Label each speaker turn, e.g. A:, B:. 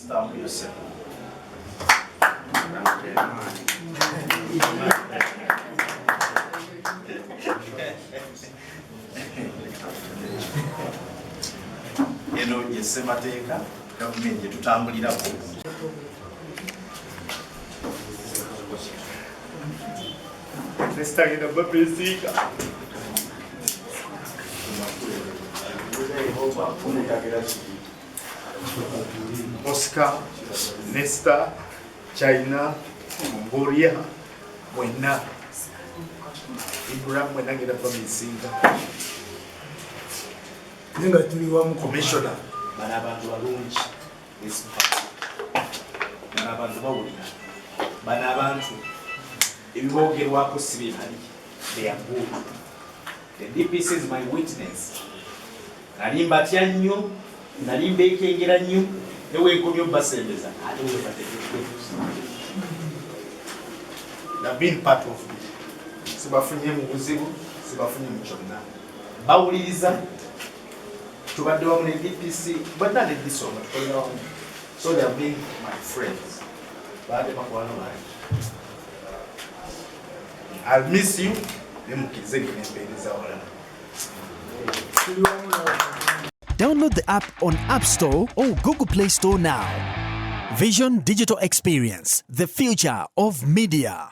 A: Stamp yourself. Eno ye ssemateeka gavumenti gye tutambulirako.
B: Nesitagenda babeesiiga. Oscar, Nesta, China, Mongolia, mwenna Ibrahim mwenna ngenda bamisinga.
C: Naye nga tuli wamu.
B: Commissioner, bano abantu balungi, bano abantu bawulira, bano abantu ebiboogerwako si bye bali. They are good. The DPC is my witness. Nali mbatya nnyo, nali mbeekengera nnyo, ne wenkomye obbasembeza ate webategekwe.
A: They've been part of me. Sibafunye mu buzibu, sibafunye mu kyonna. Bawuliriza, tubadde wamu ne DPC, bonna ne DISO nga tukolera wamu. So they have been my friends. Baadde bakwano bange. I'll miss you, ne mukkirize gye nempeereza walala.
D: Download the app on App Store or Google Play Store now. Vision Digital Experience, the future of media.